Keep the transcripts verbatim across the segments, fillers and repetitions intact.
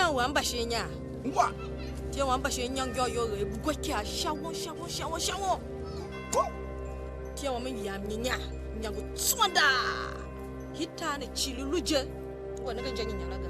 Tien wam mba shin inya. Ngwa. Tien wam mba shin inya ngô yô, er gwe kya shawon, shawon, shawon, shawon. Ko. Tien wam yam nyinya, nyangu tswanda. Hitar ne cii lu je. Ngwa nenge je nyinya la ga.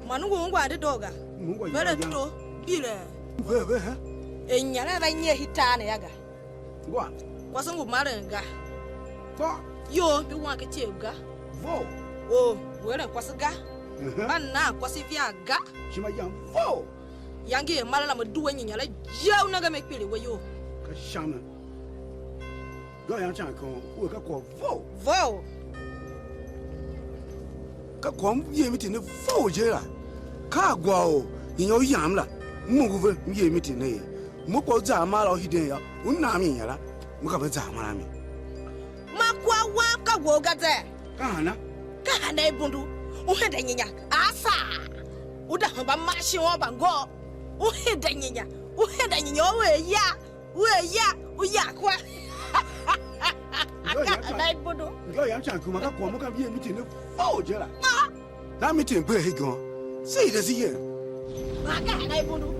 Man ngu ungwa dedoo ga. Ngu ungwa vere inya, inya. To bile. Ve, ve, he? E inya la va nye hitar ne ya ga. Ngwa. Kwase ngu maren ga. Kpô. Yo, mbi wan ken ityev ga. Vough. O, ngu eren kwase ga. Mhm. Mba nan kwase ivia ga. Shima yam vough. Yange er maren la me due nyinya la je u nenge me kpiligh we iyol. Ka sha mi. Gô yam can kon, u er ka kwagh vough. Vough. Ka kwagh m yer mi tindi vough je la. Ka a gwa u nyinya u yam la, m ongo ve, m yer mi tindi ne ye. Mo kpa u za a mar la u hiden yô, u nam nyinya la, mo ka ve za a mar a mi. Ma kwagh wam ka wou ga zee? Ka hana? Ka hana i bundu? U hende nyinya, a saa. U da hemba mar shighe u ôr mbangôô. U hende nyinya, u hende nyinya, u er ya, u er ya, u ya kwa. Ngô yam can, ka hana i bundu? Ngô yam can kuma ka kwagh mo ka m yer mi tindi vough je la. Ah! Na mi tem gbe hegen. Se i de se yen. Ma ka hana i bundu?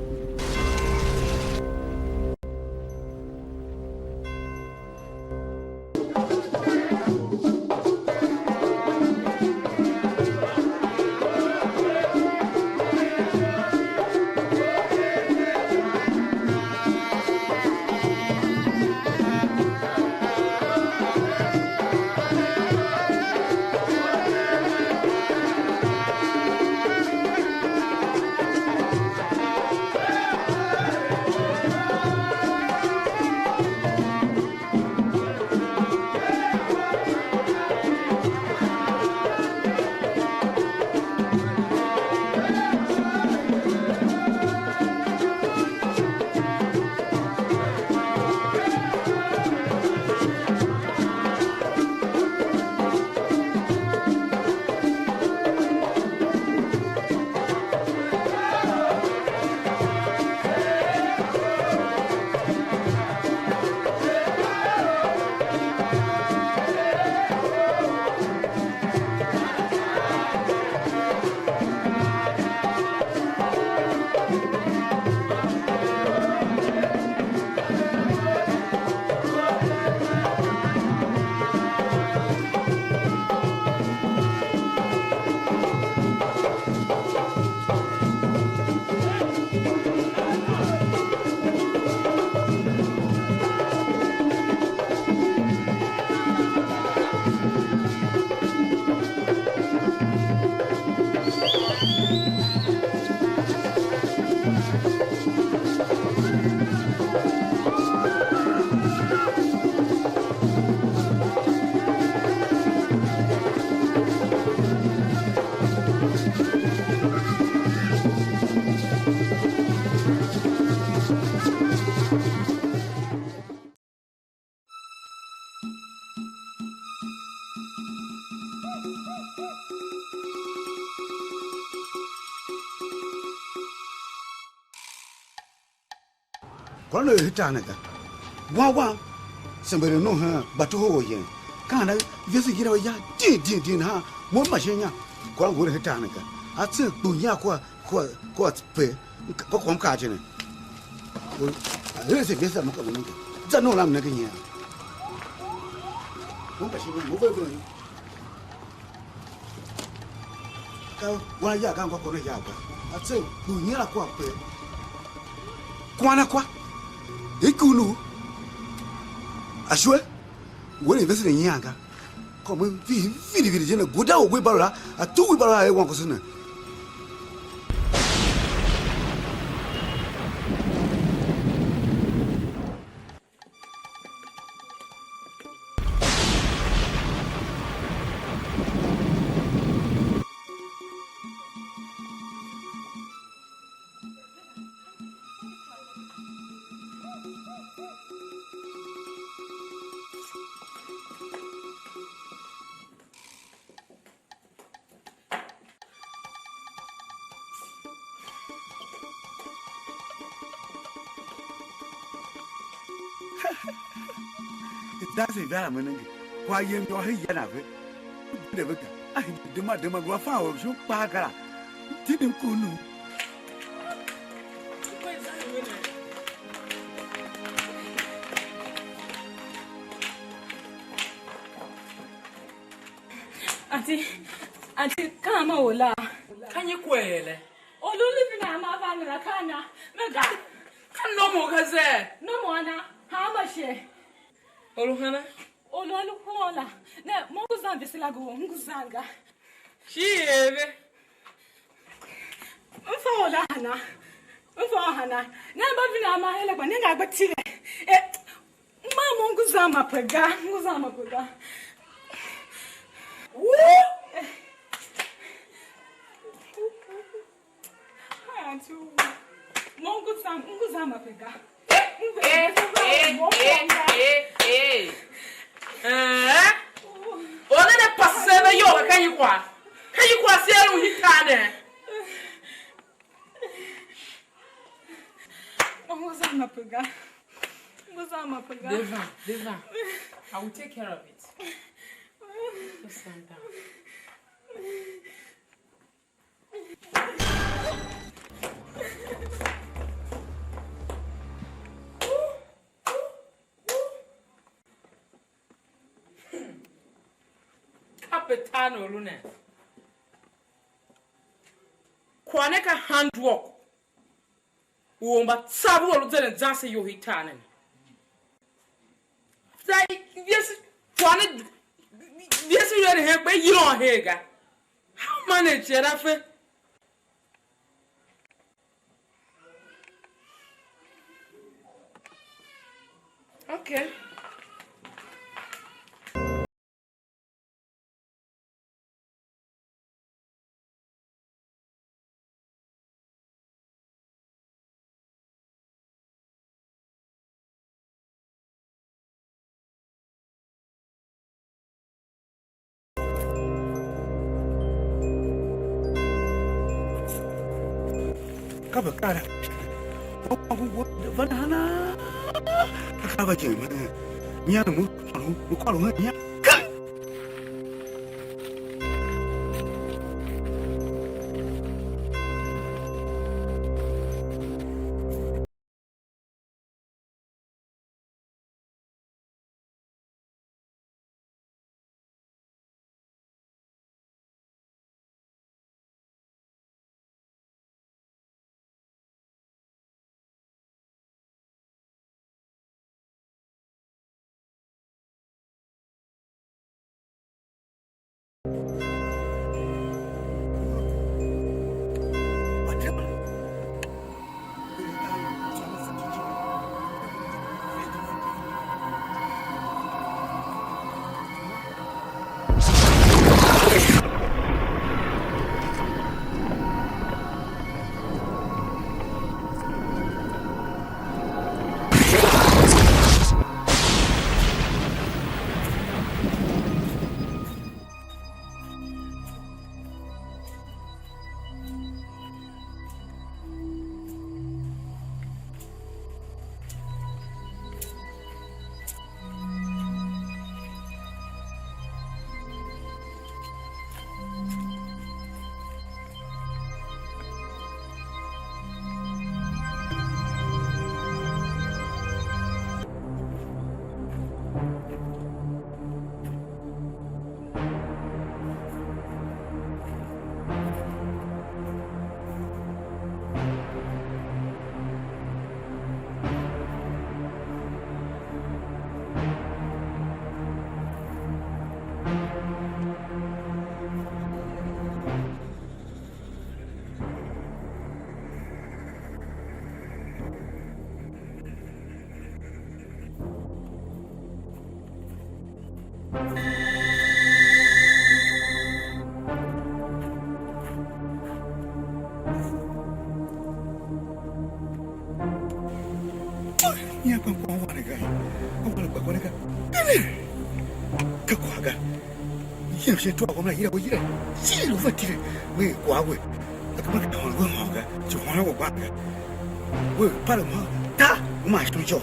Kwagh ne er hitar ne ga. Wan wam, semberen u hen gbatohol yen. Ka ana Yesu yila u ya din din din nahan, mo ma shin inya. Kwagh ngu eren hitar ne ga. A tsen kpu nyian kua, kua, kua pe. Ka kwagh m kaa je ne. Ere se Yesu a mo ka mo nenge. Za no lam nenge nyian. Mo ma shin inya, mo ve ve. Ka wan ya ga ngô kôron ya ga. A tse kpu nyian la kua pe. Kwana kwa. E kunu. Ashwe. Wene vese ne nyian ga. Kômon vi vidi vidi je ne guda u wheelbarrow la. A tu wheelbarrow la e wan kose ne. Dase vea me nenge, kwagh yem yô, hen ya na ve. De ve ga, a hide dema dema, lu a fan or shon kpaa ga la. Tindi mkundu. Auntie, auntie, ka hanma or la? Ka nyi kwagh le? Or u lu vina ma va nana ka na, me ga. Ka nom u ga ze? Nom u ana, hanma she. Or u hana? Or u a lu huôn la, ne, mo ngu zan vese la go, m ngu zan ga. Shi er ve. M fa or la hana? M fa or hana? Ne mba vina ma hele gba, ne nga gba tile. E, ma mo ngu zan ma pe ga, ngu zan ma pe ga. Woo! Mo ngu zan, ngu zan ma pe ga. Eh, eh, eh, eh, eh. Eh? Or ne ne pase se ve iyol, ka nyi kwagh? Ka nyi kwagh se er u hitar ne? Ngu zan ma pe ga. Ngu zan ma pe ga. Deva, Deva. I will take care of it. Just calm down. Kape tar ne u lu ne. Kwagh ne ka handwork u or mba tsav u a lu zeren zan se iyol i tar ne ne. Sa, yes, kwagh ne, yes, you are here, but you don't hear ga. How manage it, Rafe? Okay. Ka ve kar. Wa wa wa wa va nahan a. Ka ka va je me. Nya ne mo. Mo kôr u hen nya. Nyi a gba kwagh wande ga? A wande gba kwagh ne ga. Dene! Ka kwagh ga. Yem shin tôô wam la, yila we, yila. Shin lu ve tile. We kwagh we. A gema ka hôn we hôn ga. Ci hôn we gban ga. We pale mo. Ta, u ma shon jo.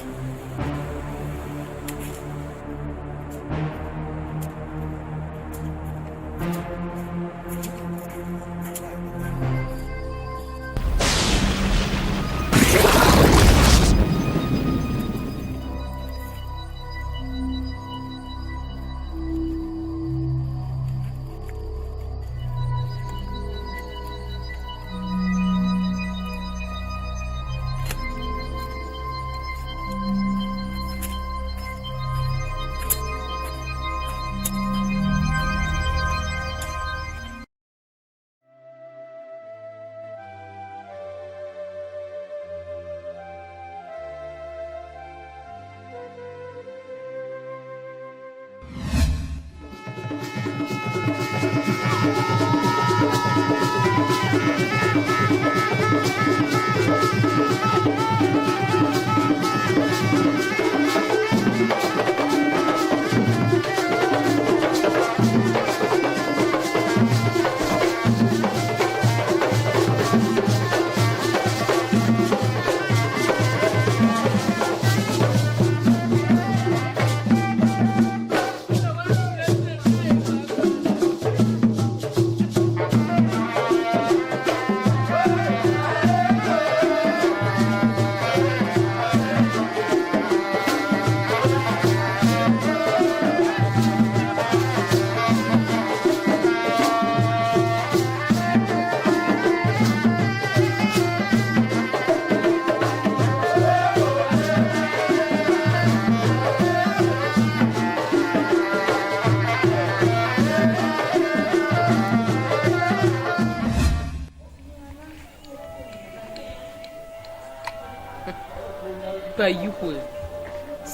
Gba yuhwe,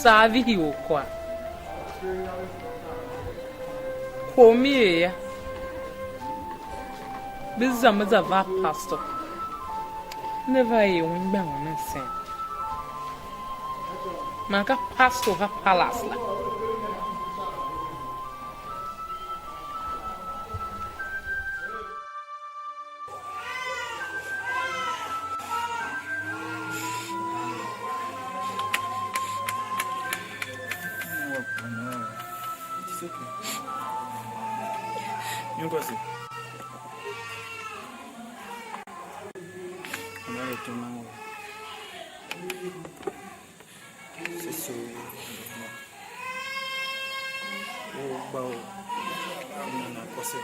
saa vihi u kwagh. Kwagh u mi er yô, me za me za va a pastor. Ne va er un igban u ne msen. Man ka pastor ha palace la. Nyongose. Mama yetu Mungu. Sisi huyu huu ubao una na kose.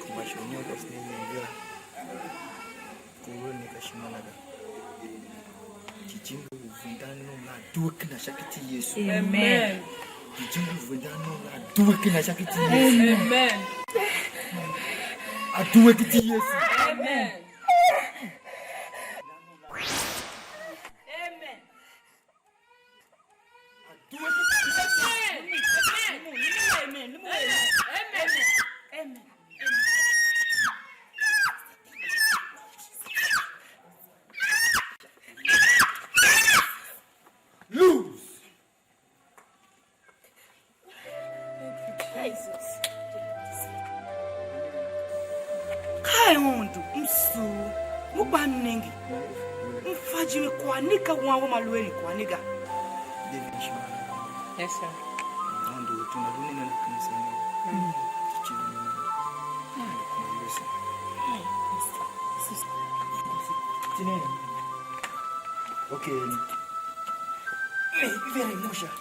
Kuma shi u nyôngo se ne iyol yila, ku lu ne ka ishima na ga. Jijingi u vendan nom la due ken sha kiti Yesu. Amen. Jijingi u vendan nom la due ken sha kiti Yesu. Amen. A due kiti Yesu. Amen. Amen. Lose. Ka Aôndo m sugh, mo gba m nenge, m fa ijime kwagh ne ka wan wam a lu eren kwagh ne ga. David Ishmael. Yes, sir. Aôndo u tuna lu ne na ken se ne. Mm. Chichi ne. Mm. Kuma lu se. Tine. Okay. Very emotional.